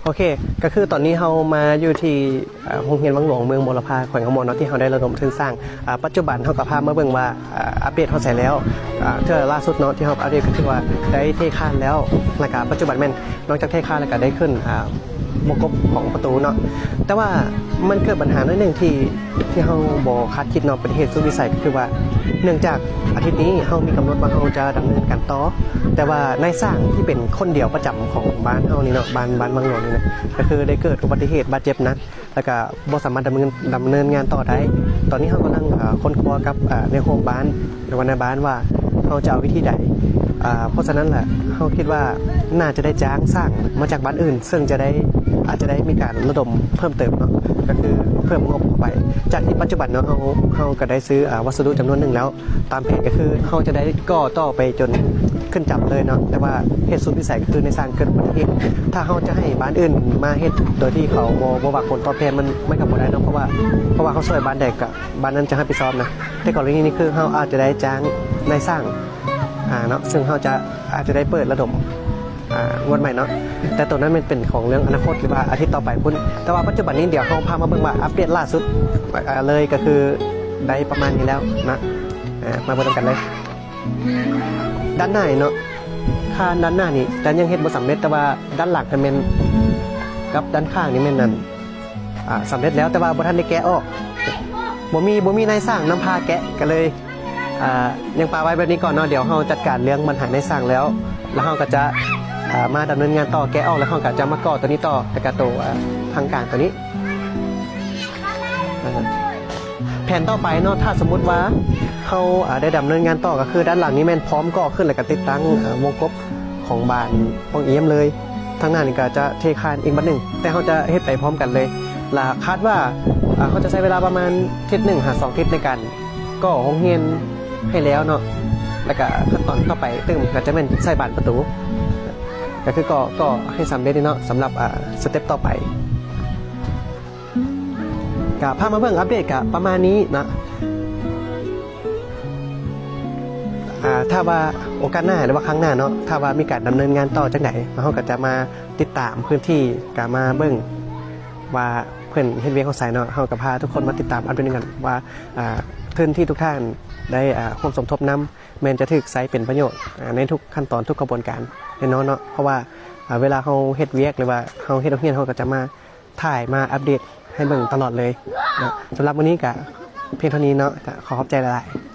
ໂອເຄ ກໍຄືຕອນນີ້ເຮົາມາຢູ່ທີ່ ເອີ່ ໂຮງຮຽນວັງຫຼວງເມືອງບົວລະພາ ແຂວງຄຳມ່ວນເນາະ ທີ່ເຮົາໄດ້ລະດົມທຶນສ້າງ. ອາ ປັດຈຸບັນເຮົາກໍພາມາເບິ່ງວ່າ ອາ ອັບເດດຮອດໃສແລ້ວ. ອາ ເທື່ອລ່າສຸດເນາະ ທີ່ເຮົາອັບເດດກໍຄືວ່າໄດ້ເທຄານແລ້ວ ແລ້ວກໍປັດຈຸບັນແມ່ນ ນອກຈາກເທຄານແລ້ວກໍໄດ້ຂຶ້ນ ອາ ວົງກົບຂອງປະຕູເນາະ. ແຕ່ວ່າມັນເກີດບັນຫາໜ້ອຍໜຶ່ງທີ່ ທີ່ເຮົາບໍ່ຄາດຄິດເນາະ ເປັນເຫດສຸດວິໄສ ກໍຄືວ່າ ເນື່ອງຈາກອາທິດນີ້ເຮົາມີກຳນົດວ່າເຮົາຈະດຳເນີນການຕໍ່ ແຕ່ວ່ານາຍຊ່າງທີ່ເປັນຄົນດຽວປະຈຳຂອງບ້ານເຮົານີ້ເນາະ ບ້ານ ບ້ານວັງຫຼວງນີ້ນະ ກໍຄືໄດ້ເກີດອຸບັດຕິເຫດບາດເຈັບໜັກ ແລ້ວກໍບໍ່ສາມາດດຳເນີນ ດຳເນີນງານຕໍ່ໄດ້. ຕອນນີ້ເຮົາກຳລັງ ເອີ່ ຄົ້ນຄວ້າກັບ ເອີ່ ແນວໂຮມບ້ານ ຫຼືວ່ານາຍບ້ານວ່າ ເຮົາຈະເອົາວິທີໃດ? ອາ ເພາະສະນັ້ນແຫຼະ ເຮົາຄິດວ່າໜ້າຈະໄດ້ຈ້າງຊ່າງມາຈາກບ້ານອື່ນ ເຊິ່ງຈະໄດ້ ອາດຈະໄດ້ມີການລະດົມເພີ່ມເຕີມເນາະ ກໍຄືເພີ່ມງົບເຂົ້າໄປ. ຈາກທີ່ປັດຈຸບັນເນາະ ເຮົາ ເຮົາກໍໄດ້ຊື້ ອາ ວັດສະດຸຈຳນວນໜຶ່ງແລ້ວ ຕາມແຜນກໍຄືເຮົາຈະໄດ້ກໍ່ຕໍ່ໄປຈົນຂຶ້ນຈຳເລີຍເນາະ ແຕ່ວ່າເຫດສຸດວິໄສກໍຄືນາຍຊ່າງເກີດອຸບັດຕິເຫດ. ຖ້າເຮົາຈະໃຫ້ບ້ານອື່ນມາເຮັດໂດຍທີ່ເຂົາບໍ່ ບໍ່ຫວັງຜົນຕອບແທນ ມັນ ມັນກໍບໍ່ໄດ້ເນາະ ເພາະວ່າ ເພາະວ່າເຮົາຊ່ວຍບ້ານໃດກໍ ບ້ານນັ້ນຈະຮັບຜິດຊອບນະ. ແຕ່ກໍລະນີນີ້ຄືເຮົາອາດຈະໄດ້ຈ້າງນາຍຊ່າງ ອາ ເນາະ ເຊິ່ງເຮົາຈະ ອາດຈະໄດ້ເປີດລະດົມ ອາ ງວດໃໝ່ເນາະ ແຕ່ໂຕນັ້ນແມ່ນເປັນຂອງເລື່ອງອະນາຄົດ ຫຼືວ່າອາທິດຕໍ່ໄປພຸ້ນ. ແຕ່ວ່າປັດຈຸບັນນີ້ ດຽວເຮົາພາມາເບິ່ງວ່າອັບເດດລ່າສຸດ ອາ ເລີຍ ກໍຄືໄດ້ປະມານນີ້ແລ້ວນະ. ອາ ມາເບິ່ງນຳກັນເລີຍ. ດ້ານໜ້ານີ້ເນາະ ຄານດ້ານໜ້ານີ້ ດ້ານຍັງເຮັດບໍ່ສຳເລັດ ແຕ່ວ່າດ້ານຫຼັງຫັ້ນແມ່ນ ກັບດ້ານຂ້າງນີ້ແມ່ນ ອັນ ອາ ສຳເລັດແລ້ວ ແຕ່ວ່າບໍ່ທັນໄດ້ແກະອອກ ບໍ່ມີ ບໍ່ມີນາຍຊ່າງນຳພາແກະ ກໍເລີຍ ອາ ຍັງປະໄວ້ແບບນີ້ກ່ອນເນາະ. ດຽວເຮົາຈັດການເລື່ອງບັນຫານາຍຊ່າງແລ້ວ ແລ້ວເຮົາກໍຈະ ອາ ມາດຳເນີນງານຕໍ່ ແກະອອກ ແລ້ວເຮົາກໍຈະມາກໍ່ໂຕນີ້ຕໍ່ ແລ້ວກໍໂຕ ອາ ທາງກາງໂຕນີ້. ແຜນຕໍ່ໄປເນາະ ຖ້າສົມມຸດວ່າເຮົາ ອາ ໄດ້ດຳເນີນງານຕໍ່ ກໍຄືດ້ານຫຼັງນີ້ແມ່ນພ້ອມກໍ່ຂຶ້ນ ແລ້ວກໍຕິດຕັ້ງ ອາ ວົງກົບຂອງບານປ່ອງອຽມເລີຍ. ທາງໜ້ານີ້ກໍຈະເທຄານອີກບັດໜຶ່ງ ແຕ່ເຮົາຈະເຮັດໄປພ້ອມກັນເລີຍ ລະຄາດວ່າ ອາ ເຮົາຈະໃຊ້ເວລາປະມານທິດໜຶ່ງຫາສອງທິດໃນການກໍ່ໂຮງຮຽນໃຫ້ແລ້ວເນາະ. ແລ້ວກະຂັ້ນຕອນຕໍ່ໄປຕື່ມກໍຈະແມ່ນໃສ່ບານປະຕູ ກໍຄືກໍ່ ກໍ່ໃຫ້ສຳເລັດເນາະ ສຳລັບ ອາ ສະເຕັບຕໍ່ໄປ. ກະພາມາເບິ່ງອັບເດດກະປະມານນີ້ເນາະ. ອາ ຖ້າວ່າໂອກາດໜ້າ ຫຼືວ່າຄັ້ງໜ້າເນາະ ຖ້າວ່າມີການດຳເນີນງານຕໍ່ຈັ່ງໃດ ເຮົາກໍຈະມາຕິດຕາມພື້ນທີ່ ກະມາເບິ່ງວ່າເພິ່ນເຮັດວຽກຮອດໃສເນາະ. ເຮົາກໍພາທຸກຄົນມາຕິດຕາມອັບເດດນຳກັນວ່າ ອາ ທຶນທີ່ທຸກທ່ານໄດ້ ອາ ຮ່ວມສົມທົບນຳ ແມ່ນຈະຖືກໃຊ້ເປັນປະໂຫຍດ ອາ ໃນທຸກຂັ້ນຕອນ ທຸກຂະບວນການແນ່ນອນເນາະ. ເພາະວ່າ ອາ ເວລາເຮົາເຮັດວຽກ ຫຼືວ່າເຮົາເຮັດໂຮງຮຽນ ເຮົາກໍຈະມາຖ່າຍ ມາອັບເດດໃຫ້ເບິ່ງຕະຫຼອດເລີຍເນາະ. ສຳລັບມື້ນີ້ກະພຽງເທົ່ານີ້ເນາະ ກະຂໍຂອບໃຈຫຼາຍໆ.